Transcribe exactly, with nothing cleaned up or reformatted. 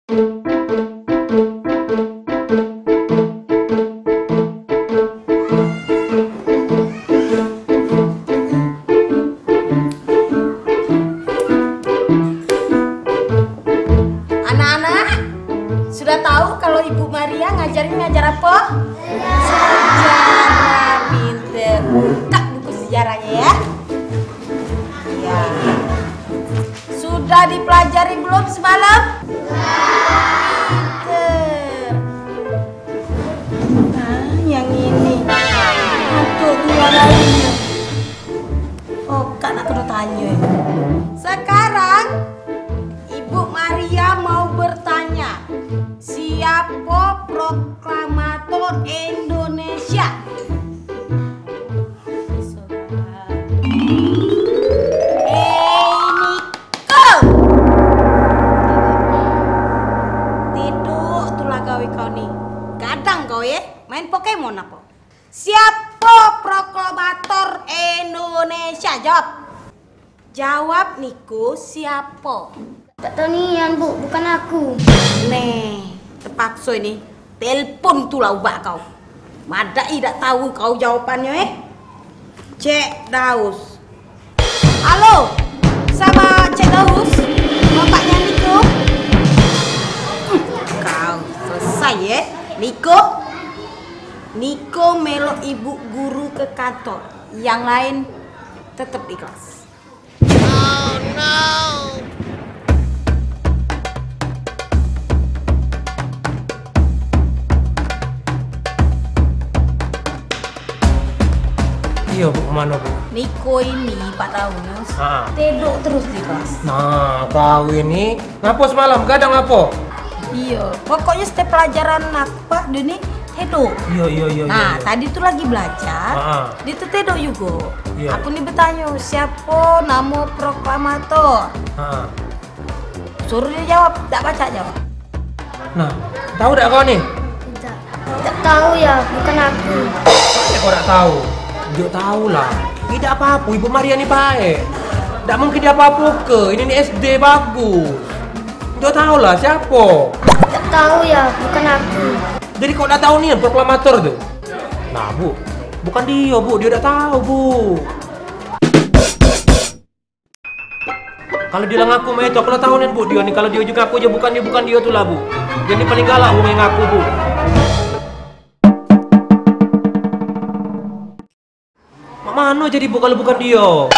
Anak-anak, sudah tahu kalau Ibu Maria ngajarin ngajar apa? Sejarah. Pinter. Buka buku sejarahnya ya. Ya. Sudah dipelajari belum semalam? Pinter. Nah, yang ini. Untuk dua kali. Oh, kak nak kena tanya. Sekarang, Ibu Maria mau bertanya, siapa proklamator Indonesia? Eh, Niko. Tiduk tulah gawe kau ni. Gadang kau ye. Main Pokemon apa? Siapa proklamator Indonesia? Jawab. Jawab Niko, siapa? Tak tahu nian, Bu, bukan aku. Neh, terpaksa ini. Telepon tulah ubak kau. Madai dak tahu kau jawabannya, eh. Cek Daus. Halo, sama Cek Daus. Bapaknya Niko. Hmm, kau selesai, ya. Niko. Niko melok ibu guru ke kantor. Yang lain tetap di kelas. Iyo, Bu, kemano, Bu? Niko ini, Pak Daus, ha, tedok terus di kelas. Nah, kau ini, ngapo semalam? Gadang ngapo? Iyo, pokoknyo setiap pelajaran aku, Pak, dia ni tedok. Iyo, iyo, iyo, iyo. Nah, iyo, tadi tu lagi belajar, ha, dia tu tedok jugo. Iyo. Aku ni betanyo, siapo namo proklamator? Ha. Suruh dia jawab, dak pacak jawab. Nah, tahu dak kau ni? Tidak. Tak tahu ya, bukan aku. Banyak kau dak tahu. Jok tahu lah. Tidak apa-apa, Ibu Maria ni baik. Dak mungkin dia apa-apa ke. Ini ni S D bagus. Jok tahu lah, siapa? Tak tahu ya, bukan aku. Jadi kau dak tahu ni proklamator tu? Nah, Bu. Bukan dia, Bu. Dia dak tahu, Bu. Kalu dio la ngaku mak itu, aku la tau nian, Bu, dio ni. Kalu dio jugo ngaku je bukan dio, bukan dio tu la, Bu. Dio ni paling galak wong yang ngaku, Bu. Mak mano jadi, Bu, kalu bukan dio?